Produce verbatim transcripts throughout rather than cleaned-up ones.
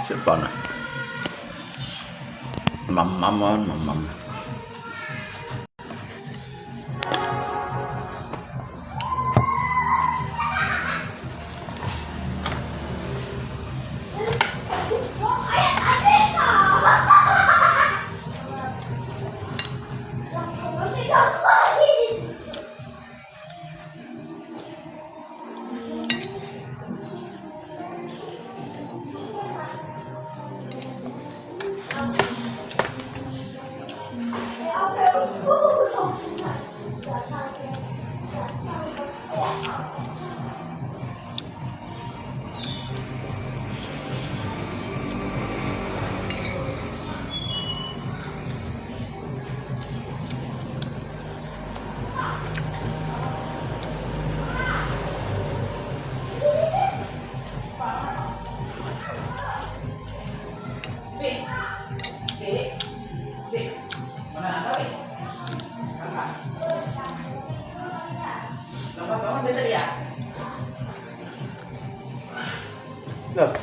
食飯啊，慢慢啊，慢慢。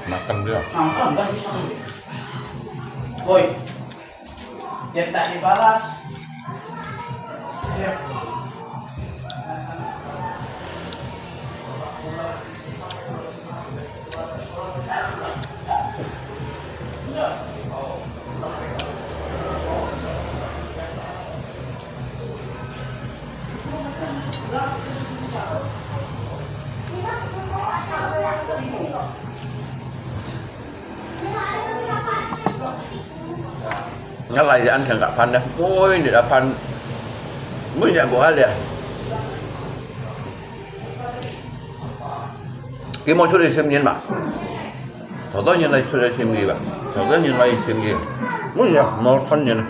Makan dia. Woi. Cetak di balas. Nga lai di an theng ka phan ne, ôi, di da phan, mun yang ko ha le. Ki mo chu di sim nyen ma. Thâu thâu nyen lai chu di sim nyen ba. Thâu thâu nyen lai sim nyen. Mun yang mo thon nyen.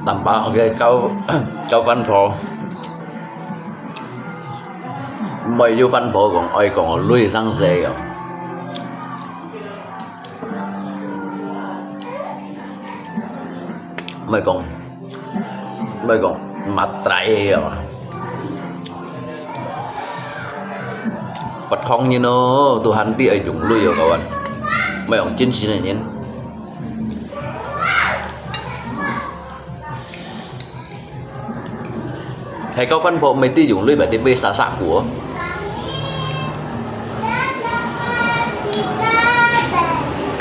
Tamba个交交番婆，毋係有番婆講，愛講鐳生死哦。毋係講，毋係講，matre哦。Bát Khong人哦，都還知愛用鐳哦，kawan。毋係用真心个人。 係交番婆毋係知用鐳，毋係知會煞煞痀哦。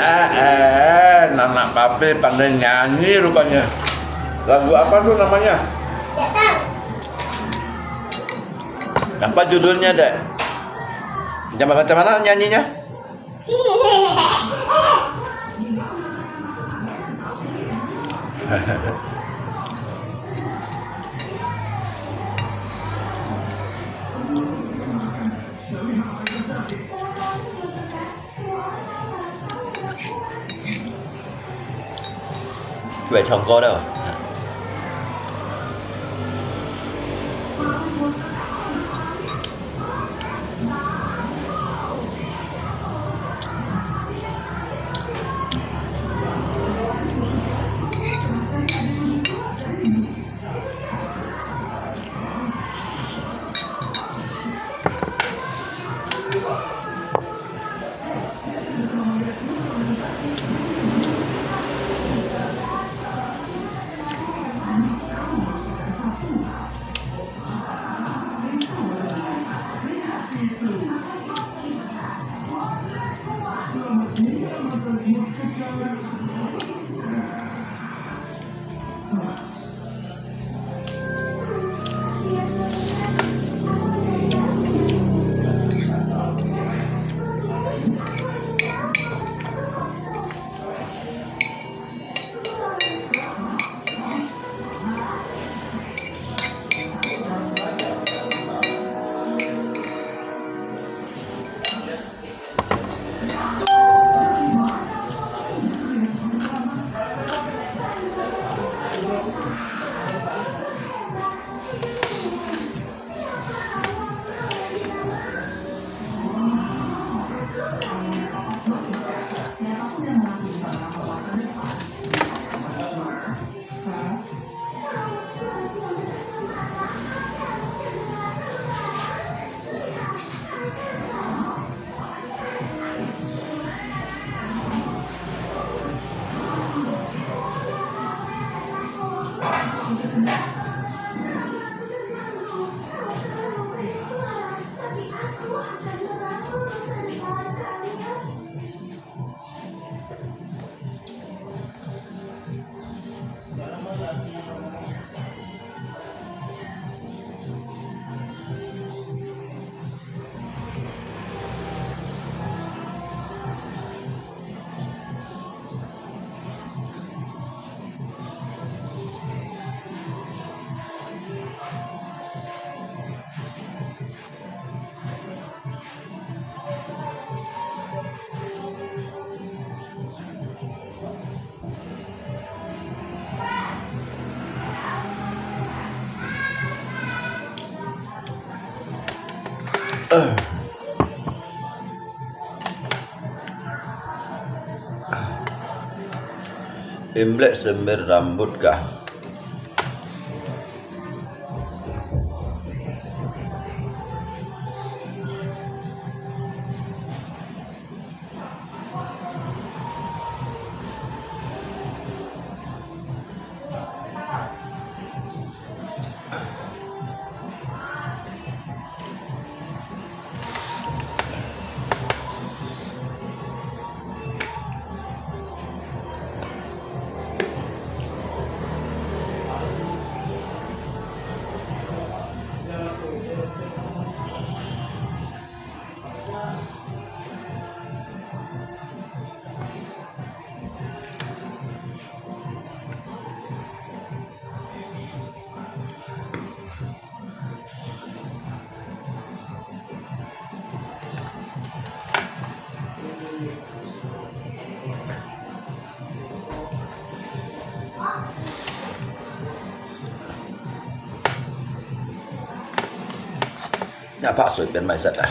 Eh, eh, anak babe pandai nyanyi rupanya. Lagu apa tu namanya? Apa judulnya, Dek? Macam, macam mana nyanyinya? 會唱歌了。 Imlek semir rambut kah? 也怕隨便買食啊。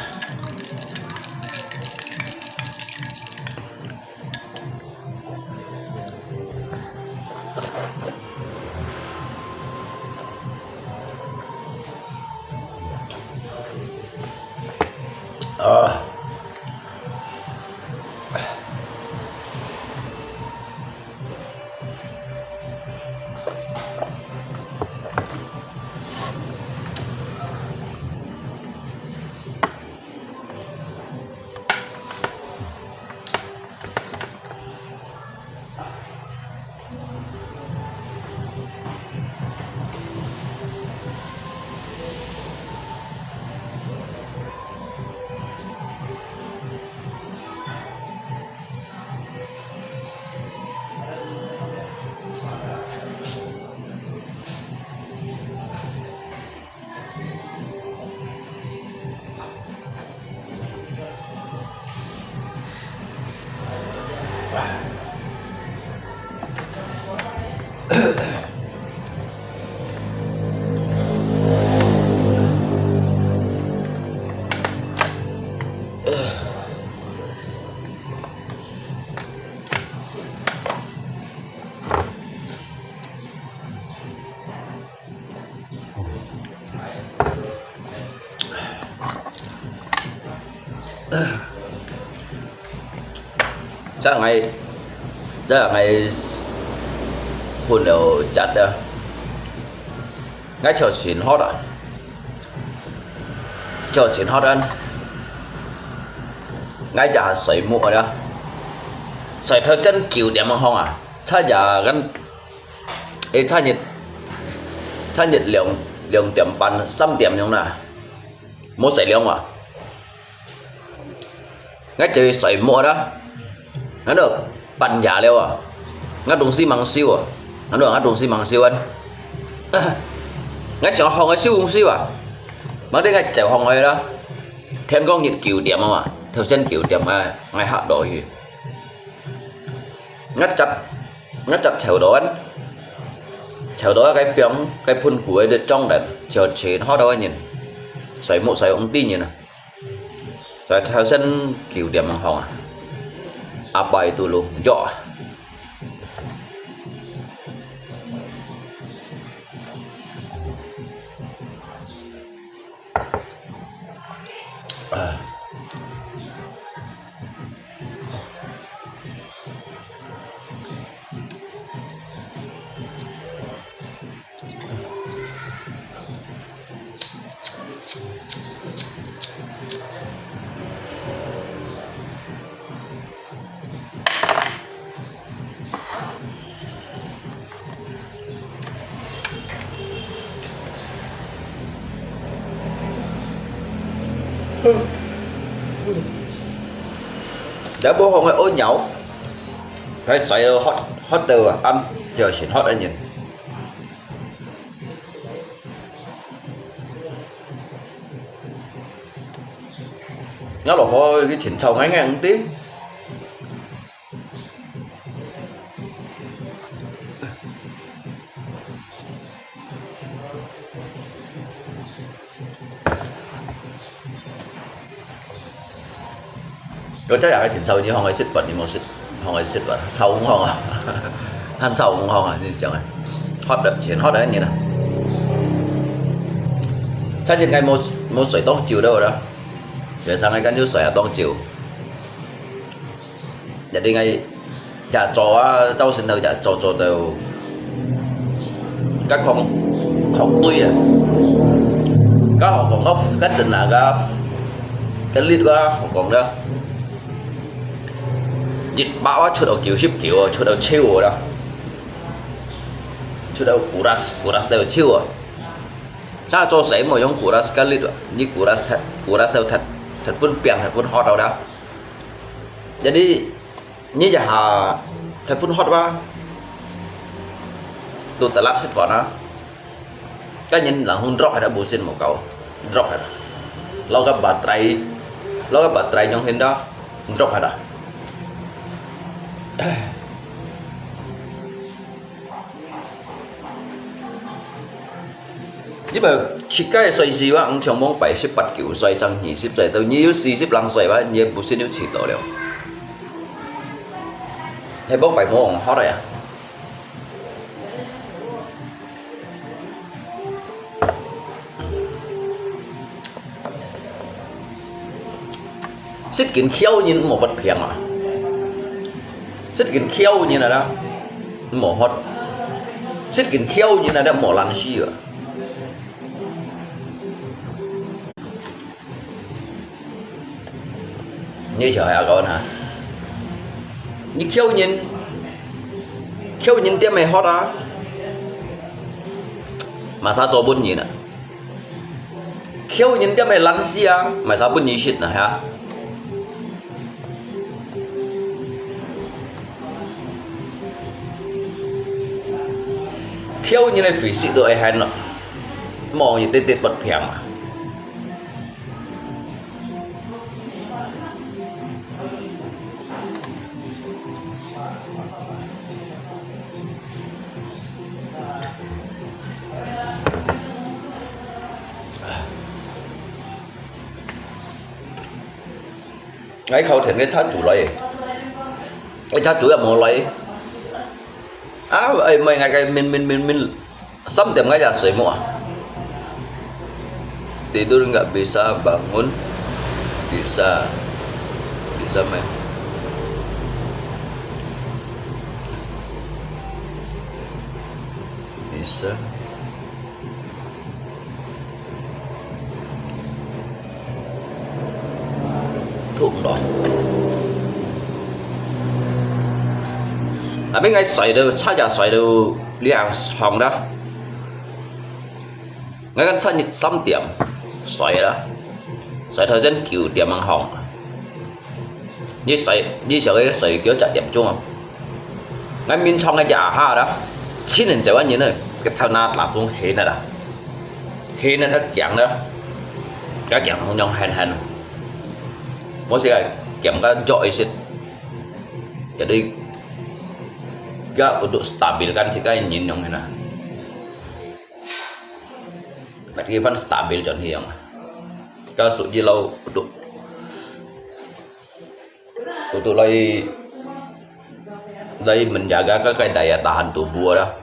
啊。這𠊎，這𠊎分了節啊，𠊎就盡渴啊，就盡渴啊，𠊎也係睡目啊，睡到先九點个項啊，差也跟 誒，差日，差日兩，兩點半、三點鐘啦，無食了啊。𠊎就睡目啦，然後半夜了啊，𠊎東西吂收啊，然後𠊎東西吂收啊。𠊎想好𠊎收東西啊，吂得𠊎走好𠊎啦。天光日九點啊嘛，頭先九點啊，𠊎下落去。𠊎隻 𠊎隻臭到啊，臭到啊，該放，該盆骨个裝人，就全好多个人，睡目睡紅啲人啊，在頭先九點鐘啊，阿伯都路約啊。這無放个屙尿，該洗到渴，渴到啊，暗就先渴个人。𠊎老婆佢前朝硬硬个。 該隻也係盡臭，你放佢食飯，你無食，放佢食飯，臭五項啊，還臭五項啊，你想啊，渴得全渴得人啊。前日𠊎無，無睡當久了啦，平常𠊎敢有睡啊當久。 一定愛食早啊，朝晨頭食早早到，該空，空堆啊。該好講到，該等啊，該，該日啊，好講个，一百啊，出到九十九啊，出到超啊啦，出到kuras，kuras到超啊。早早睡無用kuras該日啊，你kuras忒，kuras到忒，忒分病，忒分好到啦。 Jadi，你一下忒分渴哇，都得辣食飯啊。該人人風drop下無先無夠，drop下。Lo cái baterai，lo cái baterai nhông hin đó，drop下。你莫七个歲時哇，你像往擺十八九歲、上二十歲，到你有四十零歲哇，你也毋信有遲到了。係往擺無好了呀。 識緊噭人毋好發病啊！識緊噭人啊啦，毋好發；識緊噭人啊啦，毋好懶尸啊！你曉得啊，講哈？你噭人，噭人點會發啊？麼儕做本人啊？ 噭人點會懶尸啊，麼儕分你食啊，哈？噭人个飯食到會厭咯，無一滴滴發病啊。 𠊎靠天个車主來，个車主也無來。啊，哎，毋係，𠊎个min min min min，三點𠊎也睡目啊。Tidur nggak bisa, bangun bisa, bisa main. Bisa. 痛咯。啊，邊个睡到，差一下睡到兩項啦。𠊎講差一三點睡啦，睡到先九點樣項。 你睡，你曉得睡到十點鐘啊？𠊎眠床个這下啦，千年早安人呢，个頭那打中黑了啦，黑了，佢驚了，佢驚紅紅黑黑。我是个驚个弱一些，jadi，佢untuk stabilkan自家人用个啦。Mesti stabil contoh yang, kalau sudah lau untuk Untuk lai, lai menjaga ke, ke daya tahan tubuh lah.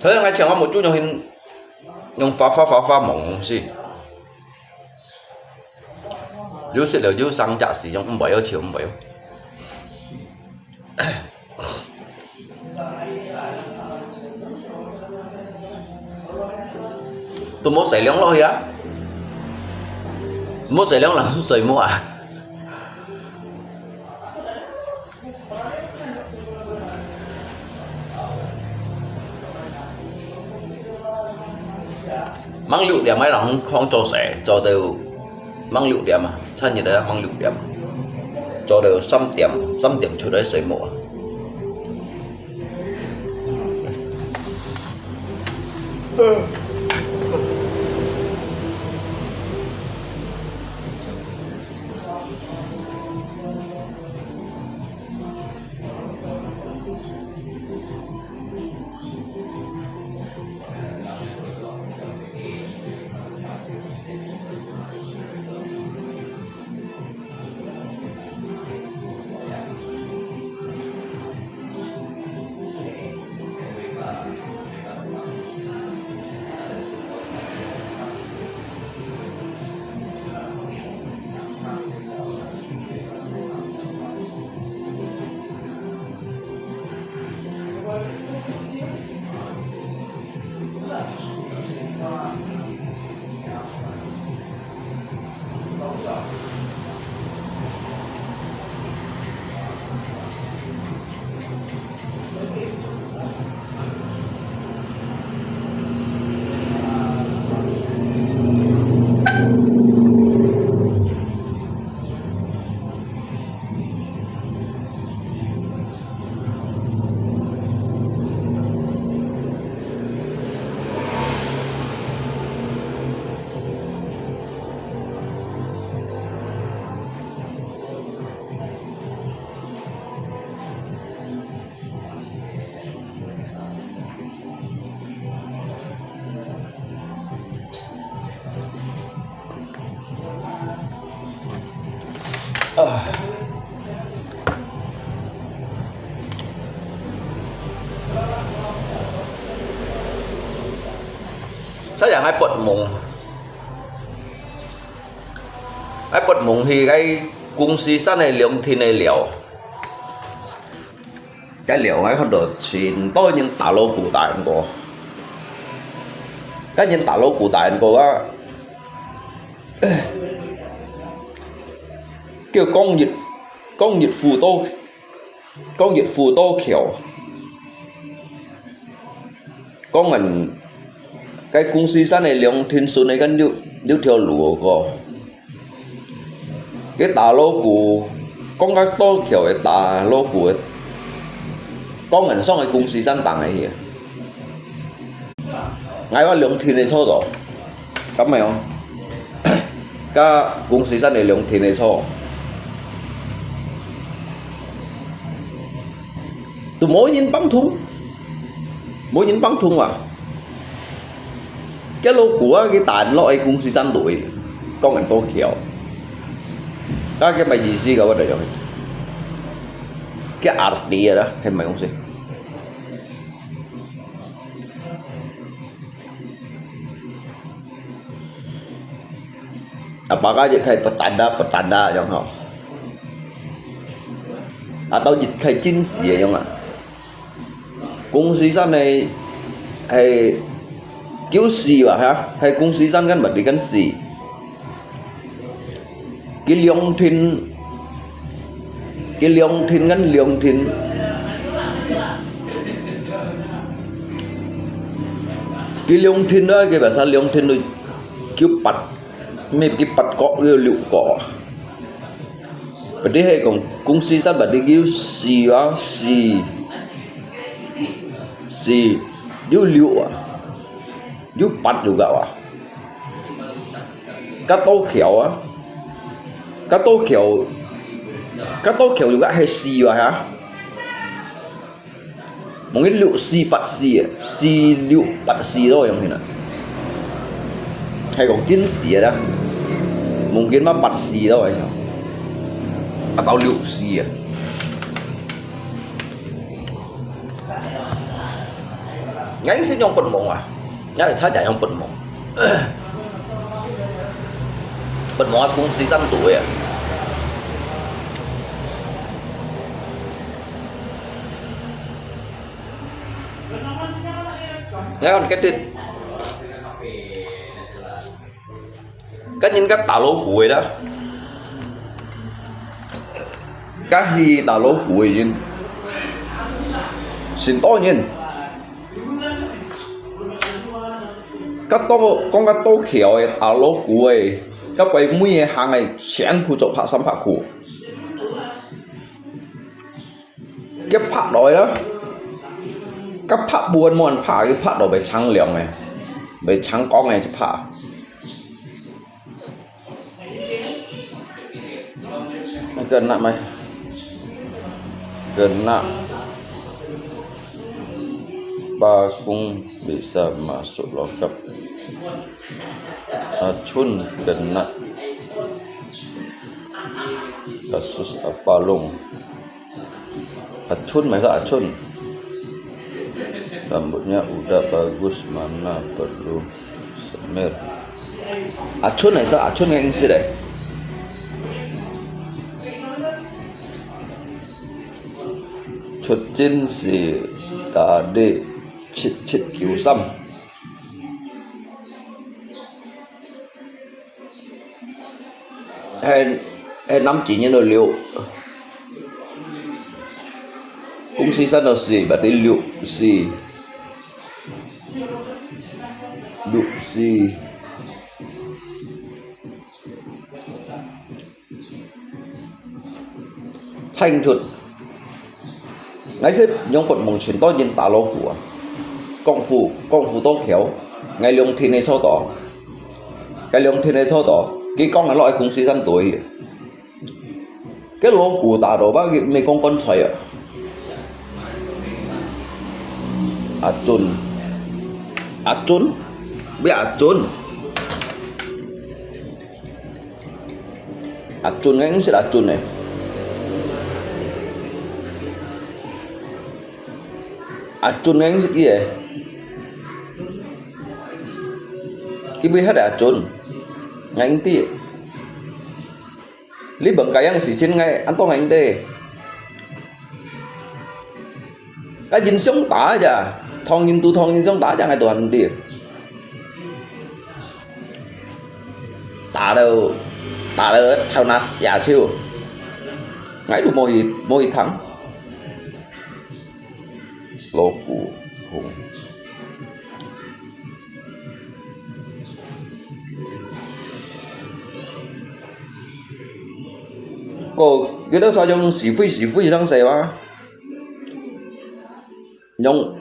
Saya ngai chang mo chu nyong hin, nyong fa fa fa fa mong si. Yu sit liu yu sang jak si nyong mbai yu chiu mbai yu. Tui mô sảy lióng lòi ah. Mô sảy lióng lăng sảy mô ah. Măng lục điểm ai lòng không cho sảy, cho đều măng lục điểm à, chân như đấy măng lục điểm. Cho đều 三點, 三點出來水母啊。這樣愛發夢，愛發夢去該公司山个涼亭个寮。該寮𠊎看到盡多人打鑼鼓打人歌，該人打鑼鼓打人歌啊，叫江一江一虎到江一虎到橋。 講恁該公司山个涼亭脣个該有有條路个，佢打鑼鼓，講該到橋个打鑼鼓个，講恁上个公司山頂个去。𠊎話涼亭个坐到，敢係哦？該公司山个涼亭个坐，都無人幫通。 無人幫通啊！該鑼鼓啊，佢打落去公司山肚，講恁多橋。該个麼意思个，𠊎就講，該阿弟啊，係麼東西？啊，把个就開始不單啦，不單啦，樣吼。啊，到一開始真實个樣啊。 公司山个係九四吧，哈，係公司山跟物理跟四。佢涼亭，佢涼亭跟涼亭，佢涼亭啊，佢把啥涼亭都九八，咩佢八角有六角啊。 Berarti係講公司山berarti佢有四啊，四，四，有六啊，有八有九啊。該到橋啊，該到橋，該到橋有个係四啊，哈。 Mungkin六四八四啊，四六八四咯，樣形啊。係講真實个啦，mungkin嘛八四咯，啊到六四啊。𠊎係用發夢啊，𠊎係差點用發夢。發夢啊，公司山肚个啊。 你看，該兜，該人家打鑼鼓个啦，該去打鑼鼓个人，真多人。該到，講該到橋个打鑼鼓个，該背尾个行个，全部著白衫白褲。 佢拍落去啦，佢拍無人無人拍，佢拍落會清涼个，會清光个一拍。Kena mai, kena bakung bisa masuk lokap. Acun kena kasus apa long? Acun, masa Acun? Rambutnya udah bagus, mana perlu semir. Acun, masa Acun yang isi deh. Cut Cin si tadi cit-cit kiusam. 係，係南京人都六，公司山都四，berarti六四，六四。 Cheng Chut。𠊎係用發夢全到人打鑼鼓啊，廣府，廣府到橋，𠊎兩天个坐到，該兩天个坐到，佢講个落去公司山對。該鑼鼓打到吧，佢毋係講棺材啊。阿俊，阿俊，邊阿俊？ 阿俊，𠊎毋識阿俊呢。阿俊𠊎認識佢个，佢會曉得阿俊，𠊎認得。你問該樣事情，𠊎恁多𠊎認得。該人相打个，唐人對唐人相打个，𠊎都還認得。打到，打到頭那野手，𠊎都無去，無去聽。 老古董。Ko, kita sayang sifui-sifui sang sewa. Yang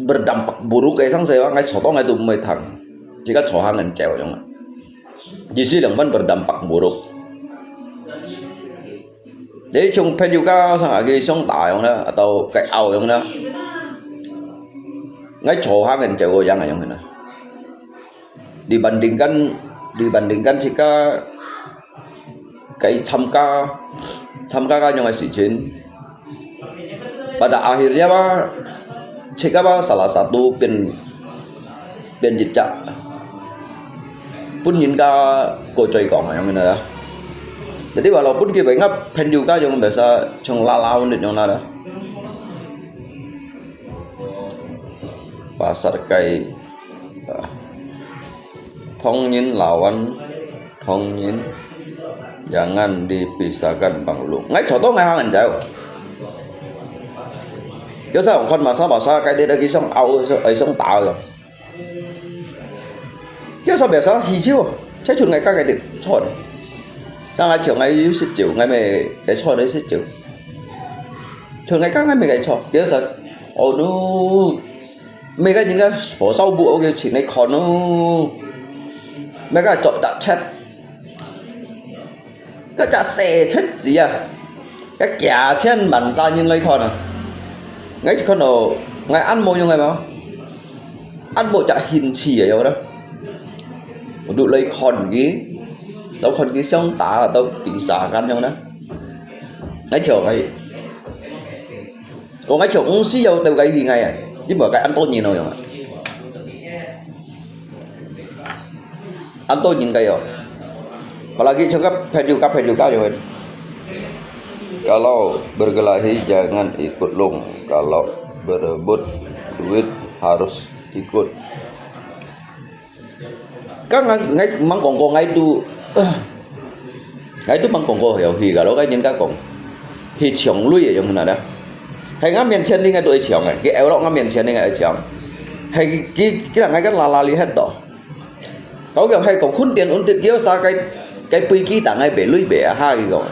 berdampak buruk ke sang sewa, ngai sotong itu mai thang. Jika cohangan cewek yang. Di sini yang berdampak buruk. Jadi像朋友家上下个相打樣啦，atau該拗樣啦。𠊎坐下个就个樣个樣啦。Dibandingkan, dibandingkan自家該參加，參加該樣个事情。Pada akhirnya吧，自家吧salah satu變 變一隻分人家過嘴講个樣个啦。Jadi walaupun佢會ngap朋友家樣biasa像lalaw nit樣啦。Pasar kai, ah, 唐人lawan 唐人 jangan dipisahkan bang lu。𠊎坐到𠊎行人走。有時候看masa-masa kai dia lagi song au song打个。 有時候biasa hijau，才像𠊎家个坐。像𠊎像𠊎有食酒，𠊎咪該坐來食酒。像𠊎家𠊎咪該坐，有時候，oh no，每个人个火烧不OK，請你看哦，每个做大切。 該隻細隻子啊，該幾千萬隻人來看啊！𠊎一看到，𠊎恁無用个嘛，恁無隻興趣个，有無？我就來看佢，到看佢相打，到比賽恁樣呢。𠊎笑𠊎，講𠊎笑，毋需要鬥該佢𠊎啊，因為該恁多人咯，用啊。 Anto nyin kayo. Apalagi cakap pejuka-pejuka yo. Kalau berkelahi jangan ikut long. Kalau berebut duit harus ikut. Kan ngai, ngai mang kong kong ngai tu, ngai tu mang kong kong yo hi kalau ngai nyin ka kong. Hi chong lui yo na da. Hai ngai mien chen li ngai tu hi chong ai. Ki eu lo ngai mien chen li ngai hi chong. Hai ki, ki, ki la ngai kan la la li het to. Kau kiang hai kong khun tien un tit kiu sa kai, kai pui ki ta ngai be lui be a ha ki kong.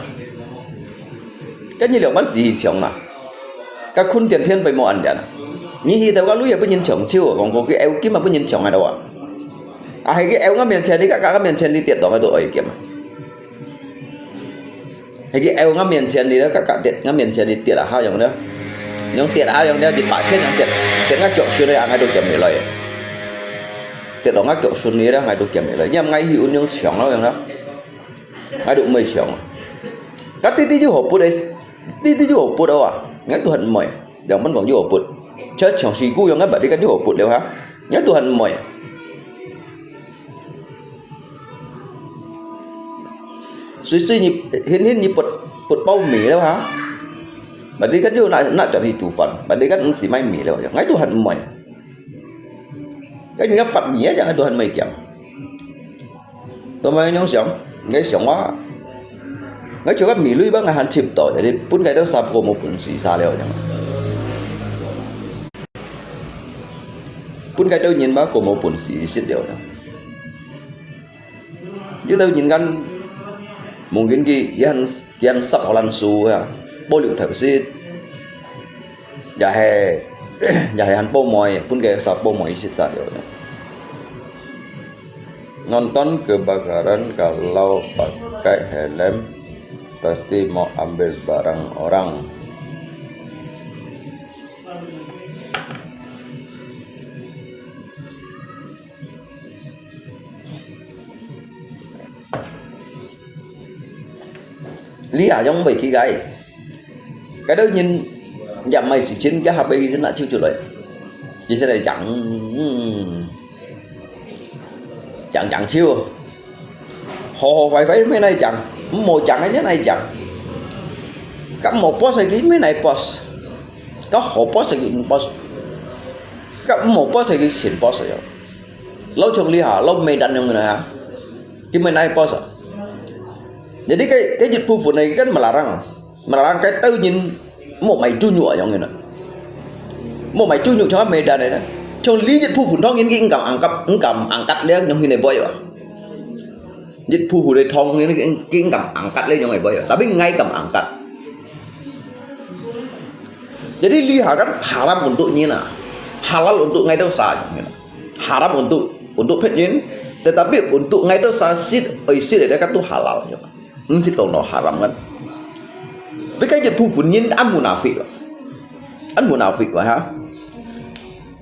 Kan nyi liao man si hi chong ma. Ka khun tien tien pai mo an dian. Nyi hi tau ka lui a pui nyin chong chiu kong ko ki eu kim a pui nyin chong a do a. A hai ki eu ngai mien chen li ka, ka, ka mien chen li tiet dong a do oi kim a. Hai ki eu ngai mien chen li ka, ka tiet ngai mien chen li tiet a ha yong da. Yong tiet a ha yong da di pa chen yong tiet. Tiet ngai kiok shun a ngai do kim mi loi. Tiet dong ngai kiok shun li da ngai do kim mi loi. Nyam ngai hi un yong chong lo yong da. Ngai do mei chong. Ka ti ti ju ho put es. Ti ti ju ho put a wa. Ngai tu han mei. Yang man kong ju ho put. Cha chong si ku yong ngai ba ti ka ju ho put leo ha. Ngai tu han mei. Sui sui nyi, hin hin nyi put, put pau mì leo ha. Ba ti ka ju na, na chong hi chu fan. Ba ti ka si mai mì leo. Ngai tu han mei. Ka nyi ka fat mì a, ngai tu han mei kiang. Tao mai nyong siang, ngai siang wa. Ngai chiu ka mì lui ba ngai han chim to, jadi pun ngai tao sa ko mo pun si sa leo nyang. Pun ngai tao nyin ba ko mo pun si sit leo nyang. Yu tao nyin kan, mungkin ki yan, yan sap ho lan su ya, bo liu thao sit. Ya hai, ya hai han bo moi, pun ngai sa bo moi sit sa leo nyang. Nonton kebakaran kalau pakai helm pasti mau ambil barang orang. Li a yong bai ki gai. Ka dau nyin yam mai si chin ka ha bai ki na chiu chiu loi. 佢先來講，嗯，講講笑，好好壞壞乜來講，毋好講个乜來講，該無boss个乜來boss，該好boss个毋boss，該無boss个全boss樣。老像這下，老Medan樣个啊，佢乜來boss啊。Jadi該，該一部分呢，kan melarang，melarang該兜人 莫買豬肉啊，樣个啦。莫買豬肉像Medan呢，像這一部分當然佢毋敢angkat，毋敢angkat了，樣个呢，boy啊。一部分个當然佢毋敢angkat了，樣个，boy啊。Tapi ngai敢angkat。Jadi這下kan haram untuk nyin啊，halal untuk ngai dosa，樣个啦。Haram untuk，untuk phet nyin，tetapi untuk ngai dosa，sit，oi sit，dia kan tu halal，樣个。 毋係講到haram kan。Tapi該一部分人恁munafik啊，恁munafik啊哈。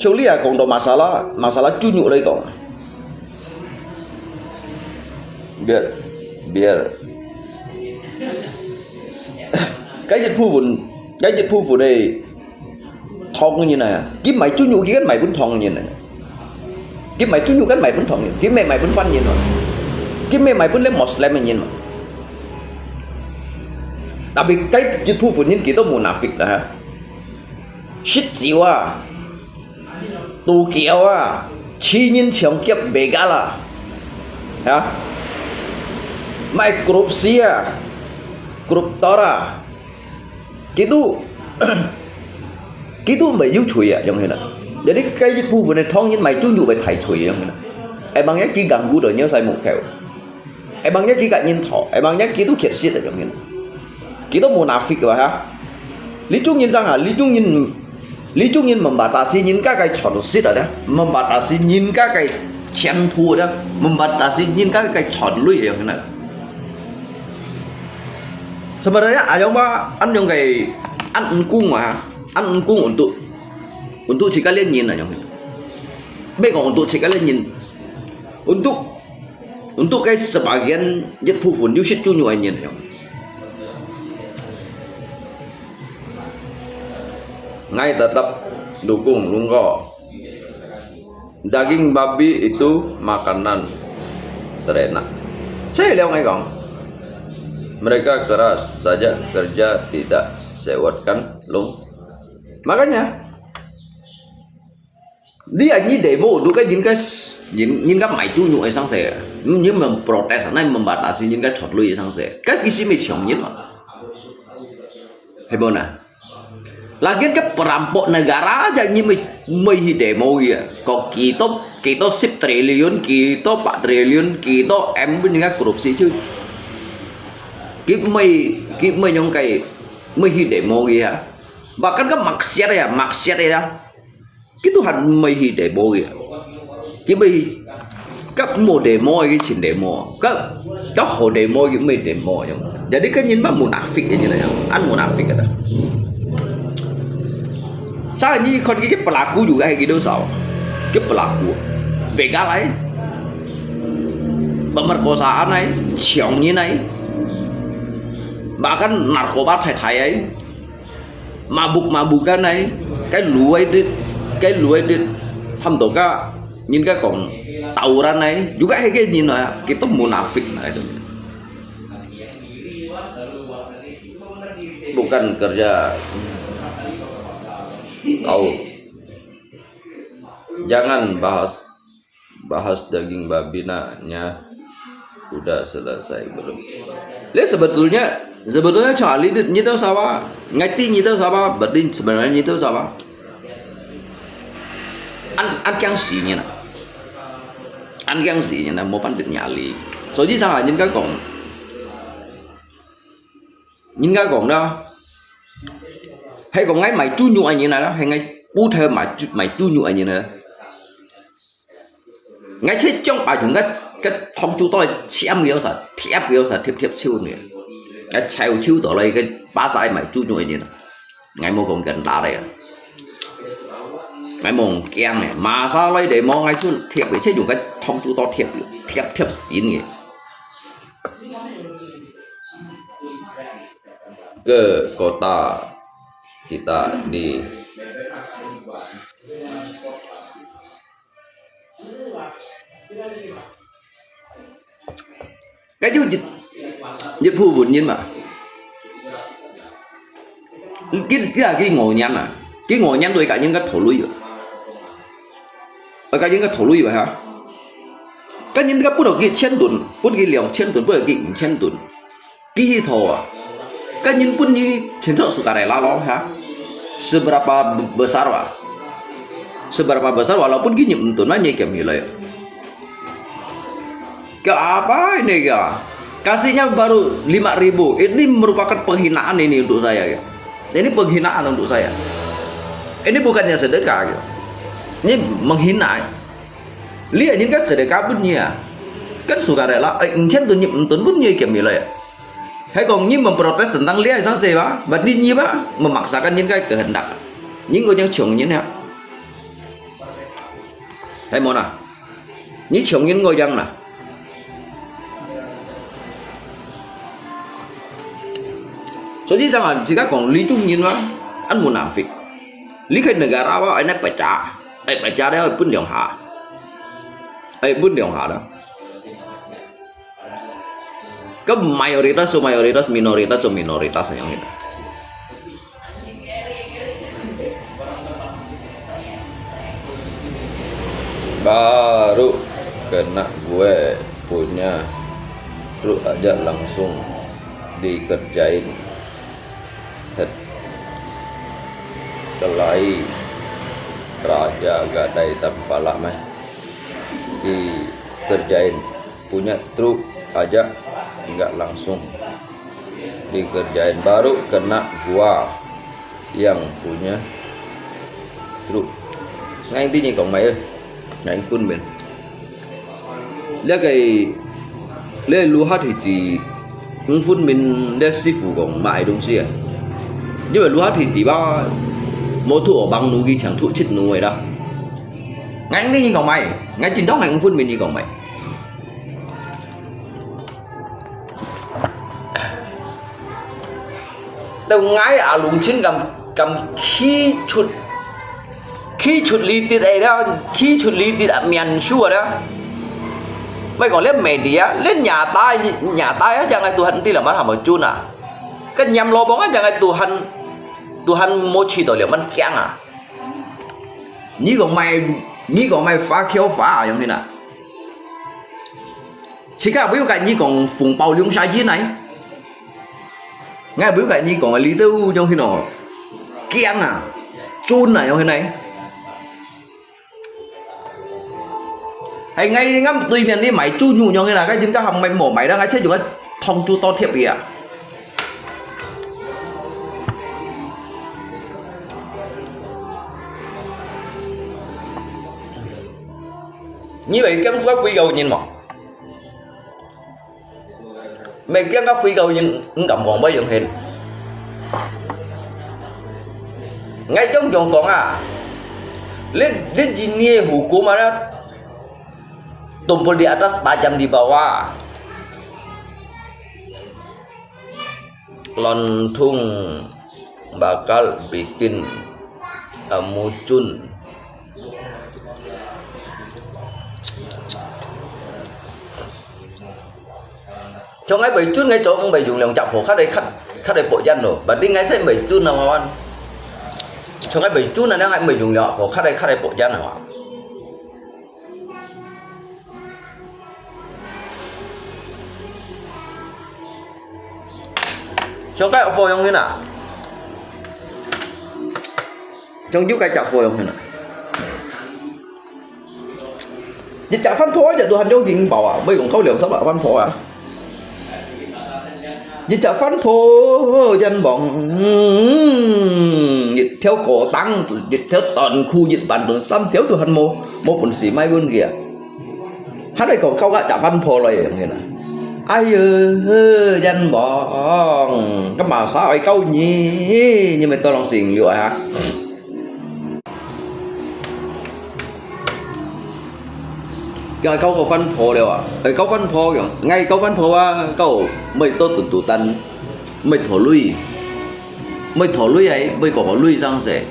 像你啊講到masalah，masalah豬肉來講，biar，biar，該一部分，該一部分个 唐人啊，佢買豬肉，佢kan買分唐人啊。佢買豬肉kan買分唐人，佢毋係買分番人嘛。佢毋係買分這Muslim个人嘛。Tapi該一部分人佢都munafik啦哈。食酒啊，賭博啊，取人搶劫begal啊，哈，買korupsi啊，koruptor啊， 佢都，佢都毋係有罪啊，樣个啦。Jadi該一部分个唐人買豬肉毋係大罪，樣个啦。Emangnya佢ganggu到你个mukha？Emangnya佢甲人討？Emangnya佢都缺失啊，樣个啦。佢都munafik啊哈。這種人正下，這種人，這種人membatasi人家个損失啊，membatasi人家个前途啊，membatasi人家个賺鐳啊，樣个啦。 Sebenarnya ayong ba，恁樣个，恁毋公啊，恁毋公untuk，untuk自家个人啊，樣。毋係講untuk自家个人，untuk，untuk个sebagian一部分有食豬肉个人啊，樣。Ngai tetap dukung Lungko. Daging babi itu makanan terenak. Saya lihat ngai kong. Mereka keras saja kerja tidak sewot kan, Lung. Makanya, dia ni demo tu kan 應該，應，應該買豬肉个上勢，你們protes，那你們batasi應該出鐳上勢，kan isi macam ni mah. Hei, bona. Lagian kan perampok negara aja nyi mei, mei hi demo ya. Kok kita, kita sip triliun, kita pak triliun, kita M pun dengan korupsi cu. Ki mei, ki mei nyong kai, mei hi demo ya. Bahkan kan maksiat ya, maksiat ya. Ki Tuhan mei hi demo ya. Ki mei hi, kap mo demo, ki chin demo. Kap, kap ho demo, ki mei demo yang. Jadi kan nyin ba munafik ya, nyin ya. An munafik ada. Sa nyi khon ki, ki pelaku juga hai ki dosa. Ki pelaku. Begal ai. Pemerkosaan ai, ciong nyin ai. Bahkan narkoba thai thai ai. Mabuk-mabukan ai, cái lùi dit, cái lùi dit, thăm tổ ka, nhìn cái còn tàu ra này, dù cái hay cái nhìn là cái tấm munafik này. Bukan kerja kau. Jangan bahas Bahas daging babi nanya udah selesai belum? Lê sebetulnya, sebetulnya Charlie nyi tau sawa, ngai ti nyi tau sawa, berarti sebenarnya nyi tau sawa. An, an kiang si nyi na. An kiang si nyi na, mo pan dit nyali. So ji sang nyin ka kong. Nyin ka kong da. Hay kong ngai mai chu nyu ai nyi na, hay ngai pu thơ mai chu, mai chu nyu ai nyi na. Ngai chê chông pa chúng cái, cái thông chu tôi chiam kiểu sa, thiap kiểu sa, thiap thiap chiu nè. Ngai chêu chiu đó là cái ba sai mai chu nyu ai nyi na. Ngai mô kông gần ta đây à. Ngai mô kiang nè, mà sao lại để mô ngai chu thiap cái chê chúng cái thông chu tôi thiap, thiap thiap xin nè. Ke kota Kita ni. 該有一，一部分人嘛，佢，佢啊，佢五年啊，佢五年都係甲人家討鐳啊，啊，甲人家討鐳啊，哈。甲人家分到佢千盾，分佢兩千盾，分到佢五千盾。 佢去討啊，甲人分你千兆sukarela咯，哈？Seberapa besar哇？Seberapa besar，walaupun佢入五盾，乜你減起來。Kaya apa ini kaya? Kasihnya baru lima ribu. Ini merupakan penghinaan ini untuk saya, ya. Ini penghinaan untuk saya. Ini bukannya sedekah, ya. Ini menghina. 你係人家sedekah分你啊，甲sukarela，哎，五千盾入五盾分你減起來啊。 係講你memprotes tentang 這樣事吧，berarti你吧，memaksakan 人家kehendak。你个樣窮人啊，係無啦？你窮人个樣啦。所以講啊，自家講你種人嘛，恁munafik。你去negara吧，恁樣pecah，哎，pecah了分兩下，哎，分兩下啦。 Ke mayoritas so mayoritas, minoritas so minoritas yang itu. Baru kena gue punya truk aja langsung dikerjain. Het. Kelai raja gadai tampalak meh. Dikerjain. Punya truk aja nggak langsung dikerjain, baru kena gua yang punya truk. Ngai ti nyi kong mai, ngai phun men. Lek ai, lek luhat hiji, phun men lek sifu kong mai dong si. Ni luhat hiji ba, mo thu o bang nu ki chang thu chit nu ai da. Ngai ti nyi kong mai, ngai chin dong ngai phun men nyi kong mai. Tau ngai a lung chin kam, kam khi chut, khi chut li tit ai da, khi chut li tit a mian shu da. Mai kong lek media, lek nhà ta, nhà ta ya, yang ai Tuhan ti la man ha mo chun a. Kan nyam lo bong a, yang ai Tuhan, Tuhan mo chi to liao man kiang a. Nyi kong mai, nyi kong mai phá khiếu phá a, yang hin a. Chỉ có ví dụ cái nhi kong phùng bao liung sa yin này. Ngay ví dụ cái nhi kong lý do trong khi nó kiang à, chun à, trong khi này. Hay ngay ngắm tùy miền đi máy chu nhu trong khi là cái chính cái hầm máy mổ máy đó, ngay chết chúng cái thông chu to thiệp kìa. Nyi bai kiang ka fui kau nyin mò? Bai kiang ka fui kau nyin, ung kam kong bai yong hen. Ngai chong chong kong a. Lin, lin jin nie hukum a. Tumpul di atas, tajam di bawah. Lontung bakal bikin, eh, mucun. Chong ngai bai chun ngai chong bai yung liang chak fo, khát bai khát, khát bai po yan lo. Bati ngai sai bai chun na wan. Chong ngai bai chun na ngai bai yung liang fo, khát bai khát bai po yan na wan. Chong kai phô yong hin a. Chong yu kai chak phô yong hin a. Yi chak phan phô a, chak tu han yong ding bao a, bai yong khâu liang sap a phan phô a. Yi chak phan phô yan bong. Yi theo cổ tăng, yi theo toàn khu, yi bản tuần sắm theo tu han mô, mô bún xì mai bún kia. Hán ai kong kau kak chak phan phô loi yong hin a. Ai yơ, yan bong. Kau ma sa ai kau nyi, nyi mai to long sing liu a. Kau kau phan phô liu a. Ai kau phan phô yong. Ngai kau phan phô a, kau mai to tun tu tan. Mai thô lui. 毋會討鐳啊，毋會講鐳正事。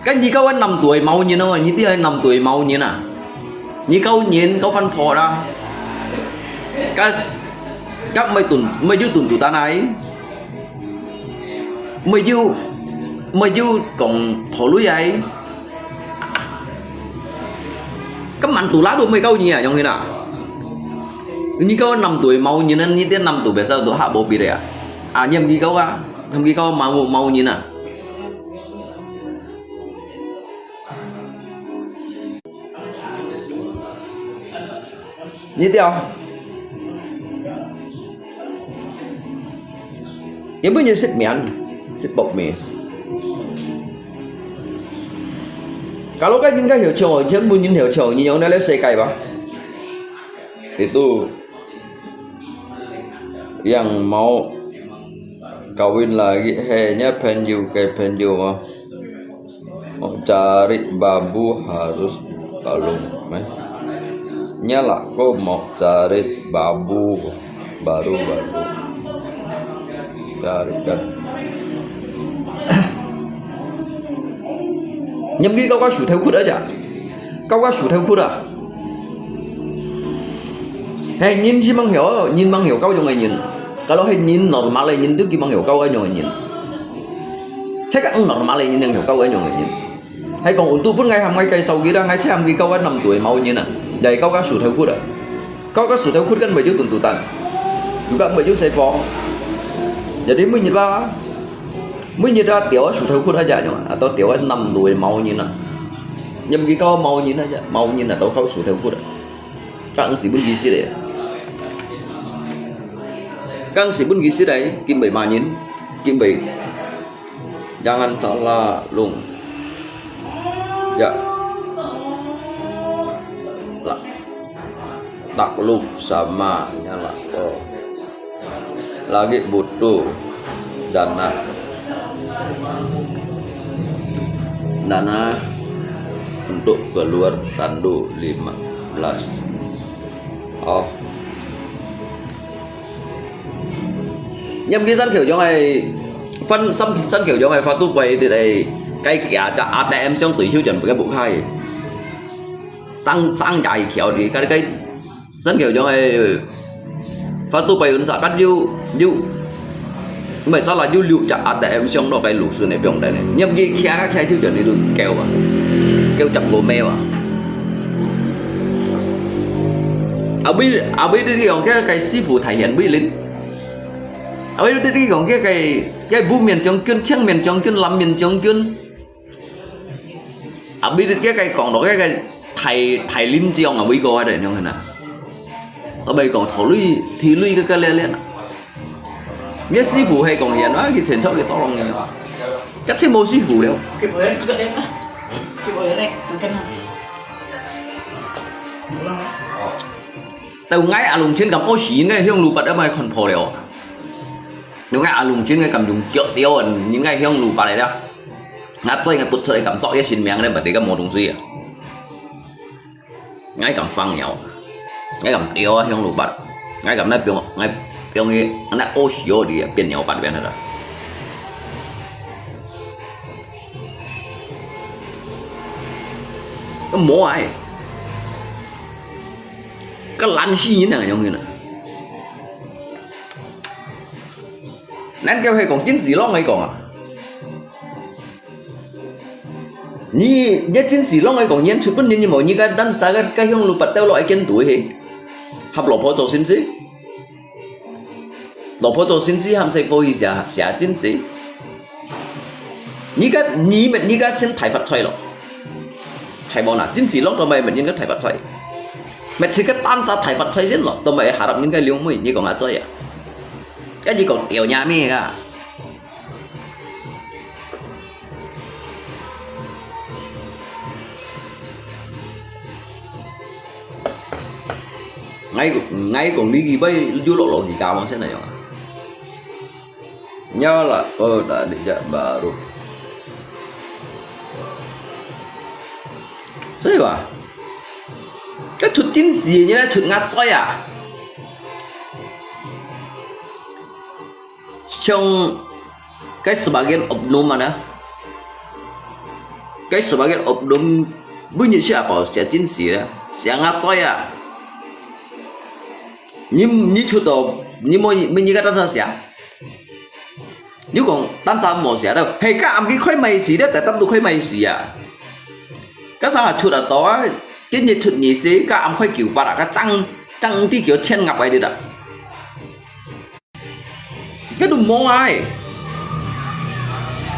該你教个男仔無人哦，你知係男仔無人啊？你教人，教番婆啦。該，該毋會tuntutan啊？毋會有，毋會有講討鐳啊？ Kaman tu lalu mai kau nyi ah, yong hina. Nyi kau nam tu mau nyi nan nyi tian nam tu biasa tu ha bo pi ya. Ah, nyam nyi kau ah, nyam nyi kau mau mau nyi na. Nyi tiao. Ibu nyi sit mian, sit bok mi. Kalau kan nyi kan hiu chong, jen bu nyi hiu chong, nyi yong na le se kai ba. Itu yang mau kawin lagi, he nya phen yu kai phen yu ma. Mau cari babu harus balum, eh. Nya lah ko mau cari babu baru-baru. Cari kan. Nyam ki kau ka su theu khut aja. Kau ka su theu khut ah. He nyin ji mang hiu, nyin mang hiu kau yong ai nyin. Kalau he nyin normal ai nyin tu ki mang hiu kau ka yong ai nyin. Che ka normal ai nyin yong hiu kau ka yong ai nyin. Hai kong untuk pun ngai ham ngai kai sau ki da ngai che ham ki kau ka nam tu ai mau nyin ah. Jai kau ka su theu khut ah. Kau ka su theu khut kan mai ju tuntutan. Juga mai ju sai fo. Jadi mun nyi ba. Mun nyi da tiao su theu khut aja nyo. Atau tiao ka nam tu ai mau nyin ah. Nyam ki kau mau nyin aja. Mau nyin atau kau su theu khut ah. Kang si bun ki si de. Kang si bun ki si de. Kim bai ma nyin. Kim bai. Jangan salah lung. Ya. Tak, takluk sama nya lah. Oh. Lagi butuh dana. Dana untuk keluar tandu lima belas. Oh. Nyam ki san kheu yong ai fan san san kheu yong ai fa tu pai ti ai kai kia cha A T M siang tui hiu jan bai ka bu khai. Sang sang jai kheu di kai kai san kheu yong ai fa tu pai un sa kat yu yu. Mai sa la yu liu cha A T M siang no kai lu su ne piong dai ne. Nyam ki kia kia hiu jan ni tu keu ah. Keu chap lo me ah. Abi abi di yong kia kai si fu thai hian bi lin. Ôi, tết đi kong kia cái cái bù miền Trung Kiên, Chiang miền Trung Kiên, Lam miền Trung Kiên. À, bây giờ kia cái kong đó kia cái Thái Thái Linh Chiang à, bây giờ đấy nhung hả? Ở bây kong thổ lui thì lui cái cái lẹ lẹ. Biết sư傅hay kong hiền á, cái trên thọ cái to lòng này. Chắc chứ mô sư傅đâu. Tao ngai à lùng chiến cầm ô xí ngai hiông lù bật ở mai khon phò liao. Nếu ngai à lùng chiến ngai cầm dùng kiệu tiêu anh, nhưng ngai hiông lù bật này đó. Ngai chơi ngai bật chơi cầm tọt cái xin miếng này bật đi cái mô đông suy à. Ngai cầm phăng nhau. Ngai cầm tiêu hiông lù bật. Ngai cầm ngai piong, ngai piong cái ngai ô xí ô đi à, biến nhau bật biến hết rồi. Cái mô ai. Cái lăn xí như này giống như này. Nên kêu hay còn chiến sĩ lông hay còn à. Nhi, nhi chiến sĩ lông hay còn nhi, chụp bún nhi, nhi màu nhi cái đan xa cái, cái hiông lù bật teo lo ai kiến tuổi hì. Hấp lọ phô tô xin xí. Lọ phô tô xin xí, hâm say phô hì xia, xia chiến sĩ. Nhi cái, nhi mệt nhi cái xin thải phật xoay lọ. Hay bảo nà, chiến sĩ lông tao mày mệt nhi cái thải phật xoay. Mệt xí cái tan xa thải phật xoay xin lọ, tao mày harap nhi cái liêu mùi, nhi còn ngã xoay à. Cái gì còn tiểu nhà mi cả. Ngai, ngai kong ni ki bai ju lo lo ki ka mang sen na yong. Nya la, oh, ta di ja baru. Sai ba? Ka chut tin si ni la chut ngat soi a. Siang 該sebagian oknum啊呢，該sebagian oknum每日寫報寫真實啊，寫啊嘴啊。你你出到你每每日个單上寫，你講單上無寫到，嘿，該暗佢開賣市咧，但單都開賣市啊。該上下出啊到啊，今日出二四，該暗開九八啊，該爭爭啲叫千鴨个哩啦。 該都無啊，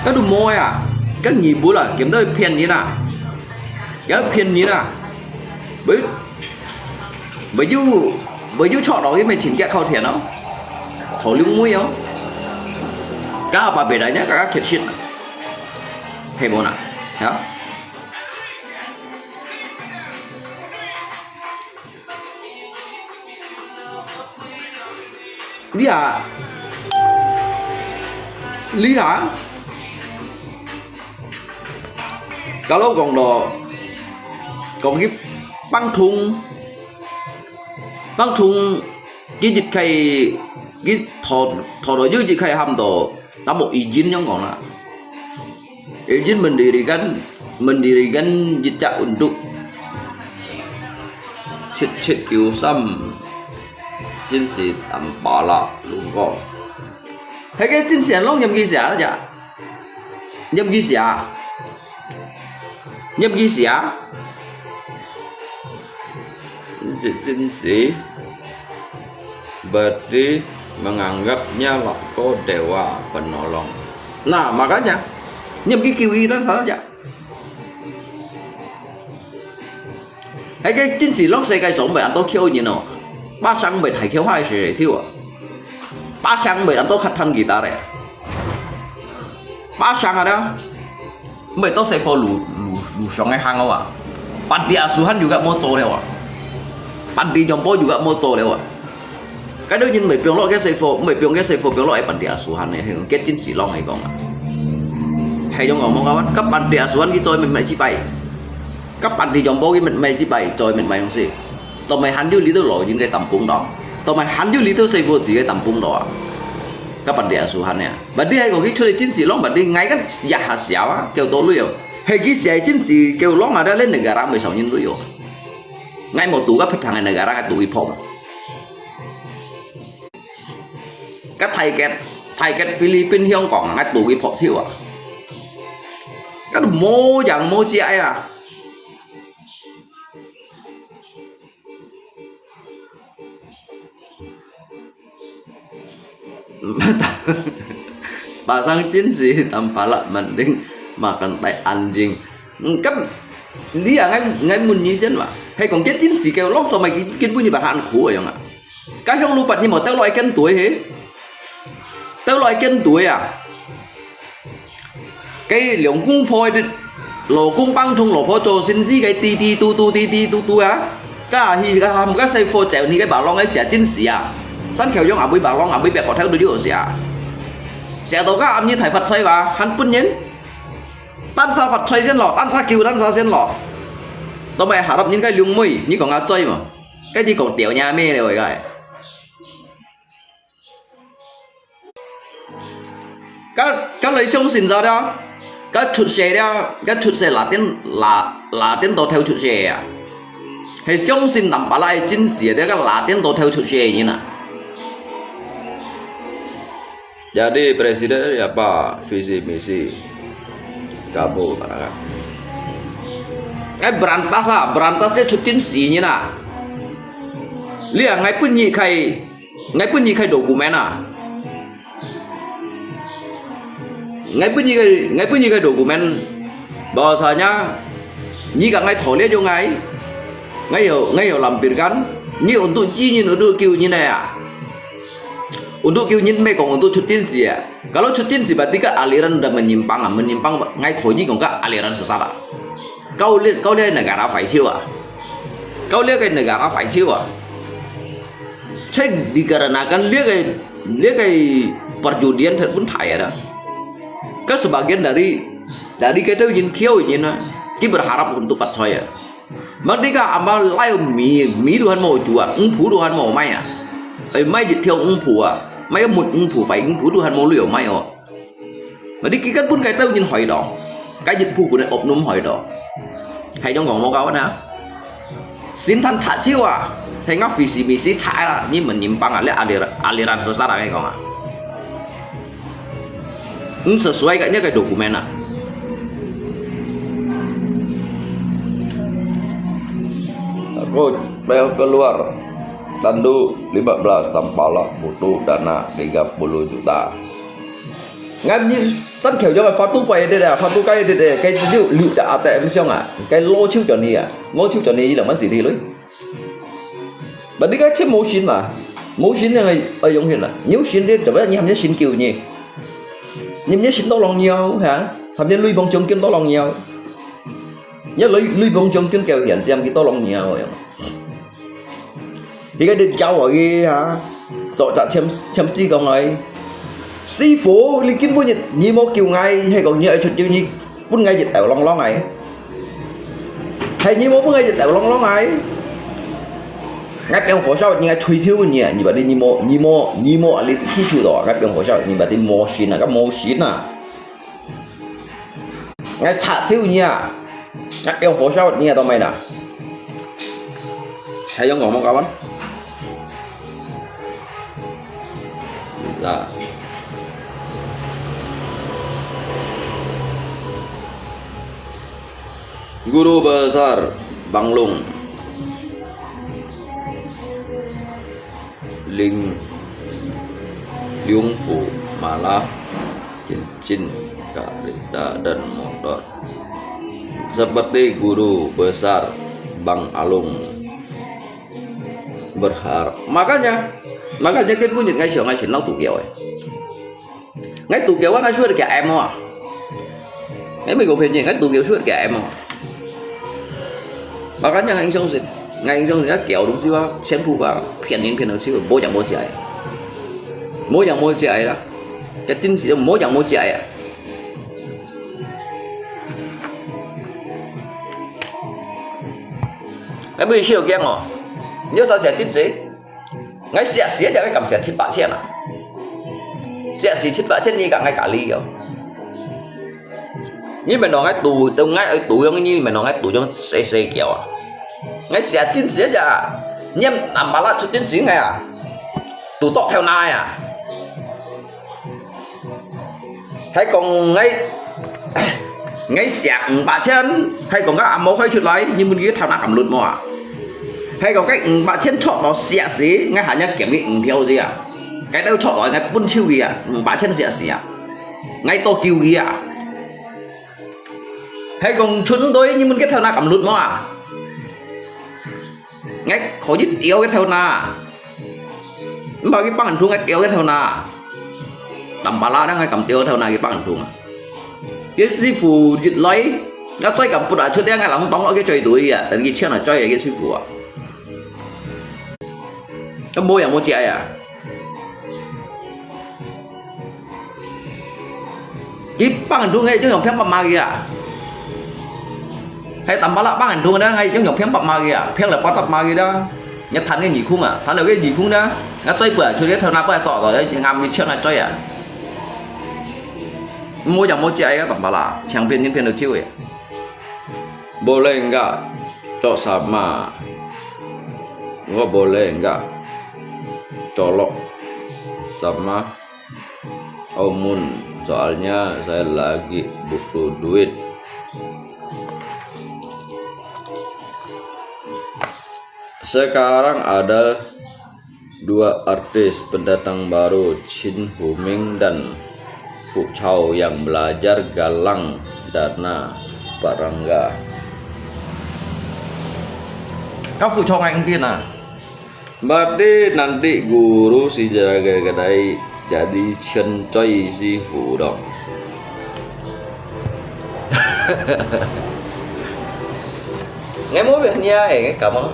該都無啊，該你不啦，佢兜騙人啊，佢騙人啊，會會有會有錯落去，乜錢佢扣錢哦，扣兩位哦，該把別人家剛剛缺失，係無啦？啊？ 你啊，你啊，kalau講到講佢放通，放通，佢一開，佢頭頭到有一開喊到，那麼已經樣講啦。 Izin mendirikan mendirikan jejak untuk 七七九三 真實Tampalak Lungkor。係該真實攏念佢寫啊，念佢寫啊，念佢寫啊。 Cik Cin si berarti menganggapnya lako dewa penolong. Nah, makanya念佢救佢，但係呀，係該真實攏世界上毋會恁多巧人哦，巴掌毋會大巧下个事情啊，巴掌毋會恁多較趁佢打咧，巴掌啊啦。 毋係到細貨路路路上个行哦啊，panti asuhan juga無做了啊，panti jompo juga無做了啊。該兜人毋係放落个細貨，毋係放个細貨，放落个panti asuhan呢，係講該真實攏係講啊。係用講無講，該panti asuhan佢做乜乜幾擺，該panti jompo佢乜乜幾擺，做乜乜東西。 都毋係還有這兜老人个擔當咯，都毋係還有這兜細伙子个擔當咯啊。該panti asuhan呢？Berarti係講佢出來真實攏，berarti𠊎个也下少啊，叫多鐳哦。係佢寫真實叫攏啊，但係negara毋會上人鐳哦。𠊎無賭个不同个negara，𠊎賭一鋪嘛。該泰國、泰國、菲律賓、香港，𠊎賭一鋪手啊。該都無贏無借啊。 Pasang cin si tampalak mending makan tai anjing. Kan，你啊，𠊎𠊎問你先嘛，係講這真實个，落到尾佢根本就白喊苦个樣啊。該香爐拔你無掉落去跟隊嘿，掉落去跟隊啊！ 該兩公婆个，老公幫同老婆做生意个，滴滴嘟嘟，滴滴嘟嘟啊！該去該喊該細伙走，你个白浪个寫真實啊！山口用阿妹白浪，阿妹白個頭都有寫啊！寫到該暗日大發財哇，還分人，單儕發財先咯，單儕救單儕先咯。都毋係下落人該兩妹，你講阿嘴嘛？該你講掉你阿妹了，該。 該該來相信啥了？該出世了，該出世拉電拉拉電到頭出世啊！係相信tampalak个真實，這个拉電到頭出世个人啊！Jadi presiden apa visi misi kamu barangkali？該berantas啊，berantas這出真實人啊！你啊，𠊎分你開 𠊎分你个dokumen啊！𠊎分你个，𠊎分你个dokumen，bahwasanya你个𠊎討了用𠊎，𠊎有，𠊎有lampirkan，你untuk知人，untuk救人个啊！Untuk救人，毋係講untuk出真實啊！Kalau出真實，berarti該aliran udah menyimpang啊，menyimpang，𠊎可以講該aliran sesat啊！Kau lihat，kau lihat negara faisio啊！Kau lihat cái negara faisio啊！ Cek dikarenakan liak ai liak ai perjudian pun thai ada. Ka sebagian dari dari kita ujin kia ujin na, ki berharap untuk fat soya. Merdeka amal lai mi mi Tuhan mau jua, engpu Tuhan mau mai ah. Ai mai jit thiau engpu ah, mai mut engpu fai engpu Tuhan mau liu mai oh. Jadi佢根本該兜人害到，該一部分个惡奴害到，係仰講無搞啊？先探查手啊，係𠊎費事費事查啦，你問人幫啊，你阿里阿里蘭斯沙拉該講啊，你係衰个，你个 dokumen 啊。Aku mau keluar tandu lima belas tampala butuh dana tiga puluh juta. Ngai ni san khêu jong fatu pai de da, fatu kai de de, cái liu liu da ate em siang à, cái lô chiu cho ni à, lô chiu cho ni là mất gì đi lui. Bạn đi cái chết mô sin mà, mô sin này ở yong hiện à, nhiều sin đi, chả biết nhiều sin kiu ni, nhiều nhiều sin tao lòng nhiều hả, thậm chí lui bông chống kiên tao lòng nhiều, nhớ lui lui bông chống kiên kêu hiện xem cái tao lòng nhiều. Thì cái đứa cháu ở kia hả? Cho chả chém chém si con ấy. Sư phụ, lý kinh bố nhiệt, nhí mô kiu ngai, hay còn nhớ chuột chiêu nhí, bún ngai nhiệt tẻo long long ấy. Hay nhí mô bún ngai nhiệt tẻo long long ấy. Ngai bèo phổ sao, nhí ngai chui thiêu nhí, nhí bà đi nhí mô, nhí mô, nhí mô, à, lý khi chu đó, ngai bèo phổ sao, nhí bà đi mô xin à, cái mô xin à. Ngai chả chiu nhí à. Ngai bèo phổ sao nhí à, tao mày nè. Hay yong ngọc mong kawan. Là Guru Besar Banglung Ling Liung Fu malah cincin, kereta dan motor seperti guru besar Bang Alung berharap. Makanya, makanya kan bunyi ngai siang ngai sin nang tu kiau eh. Ngai tu kiau ngai suat kia em ah. Ngai mi ko phen ngai tu kiau suat kia em ah. Makanya ngai insang sin, ngai insang sin kiau dong siwa, sian pu ba, pian nin pian siwa, bo yang bo jai. Mo yang mo jai la. Cái tin gì mo yang mo jai ah. Ngai bui siu kiang oh. Nyo sa sia tin si. Ngai sia sia ja ngai kam sia 七八千 ah. Sia sia 七八千 ni ka ngai ka li yo. Ni men ngai tu, tu ngai tu yong ni men ngai tu yong se se kiao ah. Ngai sia tin sia ja. Niam tam ba la chu tin si ngai ah. Tu tok theo nai ah. Hay còn ngai, ngai sia 五百千, hay còn các amo khai chuột lại, nhưng mình cái thao nát cầm luật mà. Hay còn cái 五百千 chót đó sia xí, ngai hanya kiểm cái 五票gì à. Cái đó chót đó ngai bún chiu gì à, 五百千 sia xí à. Ngai to kiu gì à. Hay còn chuột đôi, nhưng mình cái thao nát cầm luật mà. Ngai có 一票 cái thao nát. Mbak ki pang thung ngai 一票 cái thao nát. Tam ba la ngai kam 一票 cái thao nát ki pang thung. Cái sư phụ dịch lấy, ngai choi kam put a chuột ngai lòng tong lo cái choi đuổi à, tận cái chuyện là choi cái sư phụ à. Cái mô yang mô chạy à. Ki pang thung ngai yong yong phiang pap ma ki à. Hay tam ba la pang thung ngai yong yong phiang pap ma ki à, phiang le pap tap ma ki da. Ngai than cái nhị khung à, than le cái nhị khung da. Ngai choi bua, chuột cái thao nát bua sọ rồi, ngam cái chuyện là choi à. Mô yang mô chạy cái tam ba la, chàng phiên nhân phiên được chiu à. Boleh enggak cok sama? Nggak boleh enggak colok sama Omun? Soalnya saya lagi butuh duit. Sekarang ada dua artis pendatang baru, Chin Huming dan Fu Chao yang belajar galang dana perangga. Kau Fu Chao ngai eng pin ah. Berarti nanti guru si jaga kedai jadi Chen Choi si Fu dong. Ngai mô biak nia eh, ngai kam ah.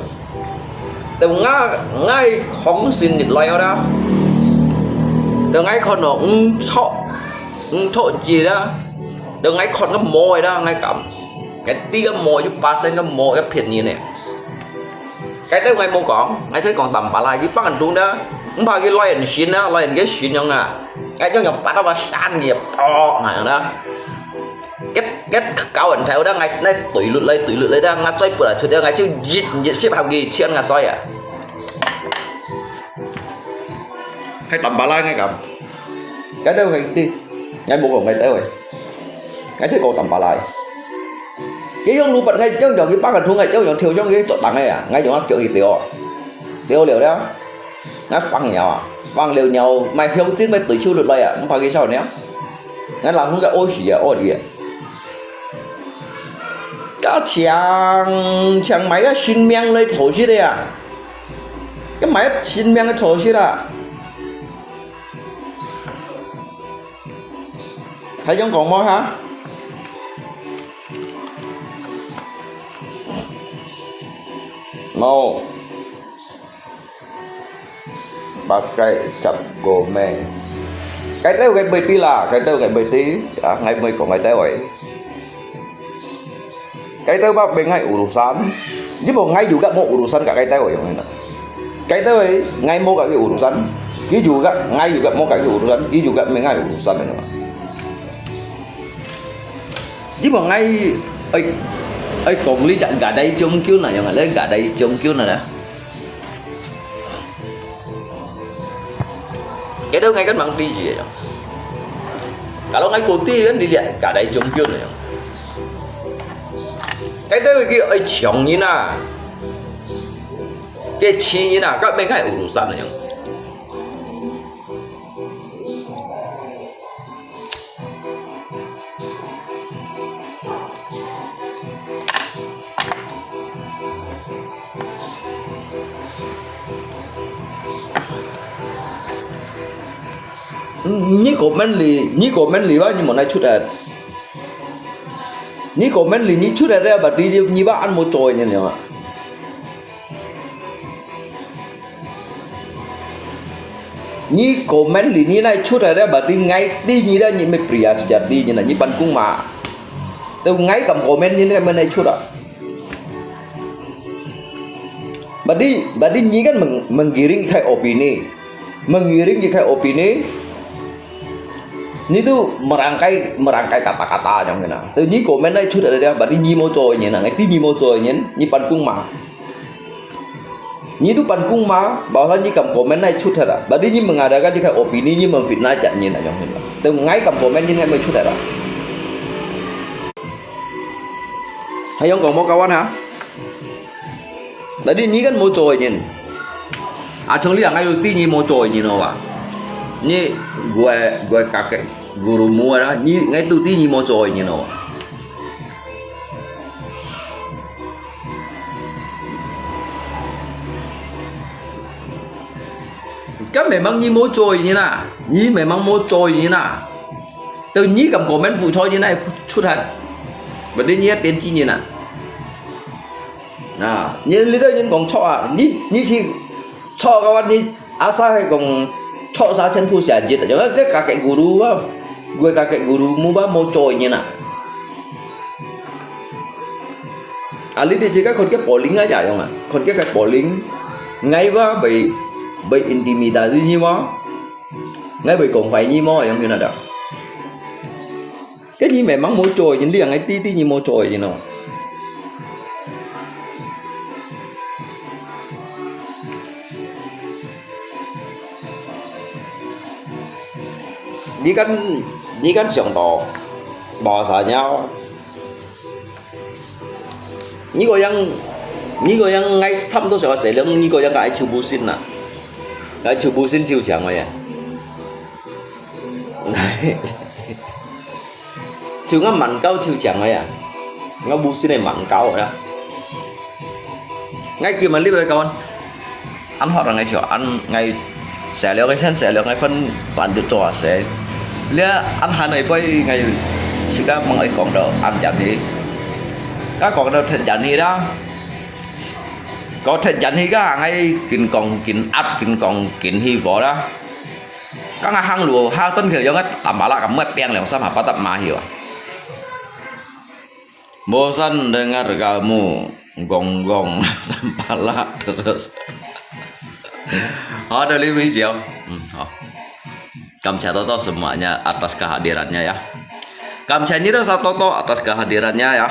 Teu nga, ngai khong sin nit lai da. Teu ngai khon no, ng chok, ng chok ji da. Teu ngai khon ka mô da, ngai kam. Ngai ti ka mô, yu pa sen ka mô, ka phiên ni ne. Cái teu ngai mô kong, ngai chen kong tam ba lai, ki pang thung da. Ng pa ki loi en sin da, loi en ke sin yong ah. ，𠊎樣樣發到把山个，哦，那樣啦。該該搞完頭啦，𠊎那對落來對落來啦，𠊎再不來出了，𠊎就一日十項个錢𠊎再啊。 係Tampalak个咁，該兜兄弟，𠊎無講該兜个，𠊎只講Tampalak。佢用魯班，𠊎用用佢幫佢通，𠊎用用跳上去做凳个啊，𠊎用啊腳去跳，跳了了，𠊎放了啊，放了了，買香精買對手落來啊，毋怕佢燒了，𠊎冷風个屙屎啊屙屎啊，該請請買个性命來投資个啊！ 該買性命个投資啦。還用講麼哈？無，八戒十五名。該兜个袂知啦，該兜个袂知啊，𠊎毋會講該兜个。 該兜吧，變𠊎urusan。Ni無𠊎juga無urusan ka該兜个樣个。該兜个𠊎無ka佢urusan，佢juga，𠊎juga無ka佢urusan，佢juga變𠊎urusan个樣。Ni無𠊎愛愛講你隻gà đáy chống kiêu那樣啊，你gà đáy chống kiêu那啦。 Cái đó ngay cách mắng đi gì vậy? Kalau ngay cô ti kan đi lihat gà đáy chống kiêu này. Cái đó cái ai chồng như na. Cái chi như na, các bên ngay urusan này. Ni comment li, ni comment li ba, ni mo nai chut at. Ni comment li, ni chut at ba, di ni ba an mo choi ni ni ma. Ni comment li ni nai chut hai da, berarti ngai ti ni da ni me pria sejati ni na, ni pan kung ma. Tu ngai kam comment ni nai me nai chut da. Berarti, berarti ni kan meng-, menggiring kai opini. Menggiring ni kai opini. Ni tu merangkai, merangkai kata-kata jong ni na. Tu ni comment nai chut da, berarti ni mo choi ni na, ngai ti ni mo choi ni, ni pan kung ma. Ni tu pan kung ma, bahwa ni kam comment nai chut hai da. Berarti ni mengadakan ni kai opini ni memfitnah jak ni na jong ni. Tu ngai kam comment ni ngai me chut hai da. Hai yong kong mo kawan ha. Tadi ni kan mo choi ni. A chong li ngai lu ti ni mo choi ni no wa. Ni gue, gue kakek guru mu da. Ni ngai tu ti ni mo choi ni no wa. Kan memang ni mo choi ni na, ni memang mo choi ni na. Tu ni kam comment fu choi ni na chut hai. Berarti ni tian chi ni na. Na, ni li da ni kong chok a, ni, ni si chok kawan ni asa hai kong chok sa chen fu sia jit. Jong ke kakek guru ba, gue kakek guru mu ba mo choi ni na. A li ti chi ka khon ke bowling a ya yong a, khon ke kai bowling. Ngai ba bai, bai intimidasi ni ma. Ngai bai kong fai ni ma yong ni na da. Ke ni memang mo choi ni, liang ngai ti ti ni mo choi ni no. Ni kan, ni kan siang to, bahasanya. Ni ko yang, ni ko yang ngai 差不多 siang se leng, ni ko yang ngai chu busin na. Ngai chu busin chu chang ya. Chu ngai man kau chu chang ya. Ngai busin ai man kau ya. Ngai ki man li bai kawan. An hot ngai chua, an ngai sẻ liao ngai sen sẻ liao ngai phân bản được cho sẻ. Lia an hà nội bai ngai sika mang ai kong do an jam hi. Ka kong do then jam hi da. Có then jam hi ka ngai kin kong kin at kin kong kin hi vo da. Ka ngai hang lu ha san ke yong tam ba la ka muat piang liao sam ha pa tap ma hi wa. Bosan dengar kamu gonggong tempala terus. Ada lebih jauh. Hmm, oh. Kamsia toto semuanya atas kehadirannya ya. Kamsia nyi sa toto atas kehadirannya ya.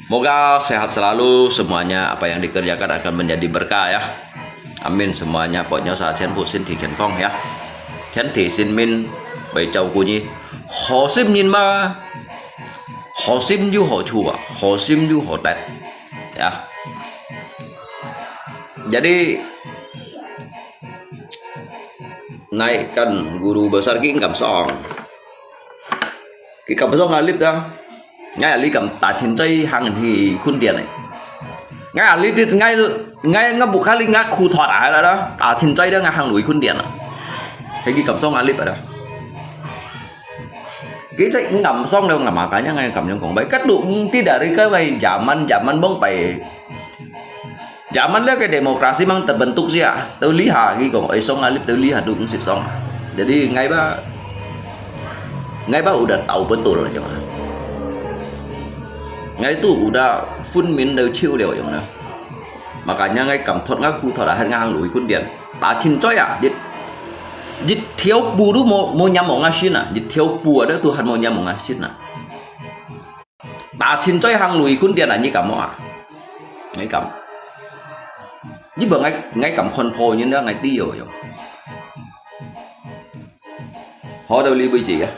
Moga sehat selalu semuanya, apa yang dikerjakan akan menjadi berkah ya. Amin semuanya, 保佑大家全部身体健康呀，天地神明会照顾你，好心人嘛，好心有好處啊，好心有好得呀。Jadi nai kan guru besar ki ngam song. Ki kam song alip da. Ngai alip kam ta chin choi hang hi khun dian ai. Ngai alip dit ngai ngai ngap bukali ngai khu thot ai da. Ta chin choi da ngai hang lui khun dian. He ki kam song alip da. Ki chai ngam song da ngam makanya ngai kam yang kong bai. Kat lu ti dari ka bai zaman zaman bong bai. Zaman le ke demokrasi mang terbentuk sia. Teu liha ki kong oi song alip teu liha du sit song. Jadi ngai ba ngai ba udah tahu betul jong. Ngai tu udah phun min deu chiu liao jong na. Makanya ngai kam thot ngai khu thot ahan ngai hang lui khun dian. Ta chin choi a, jit jit thiau pu du mo mo nyam mo ngai sin a. Jit thiau pu ada Tuhan mo nyam mo ngai sin a. Ta chin choi hang lui khun dian a nyi kam mo a. Ngai kam. Nyi ba ngai ngai kam khon pho nyi na ngai ti yo yo. Ho dau li bui ji a.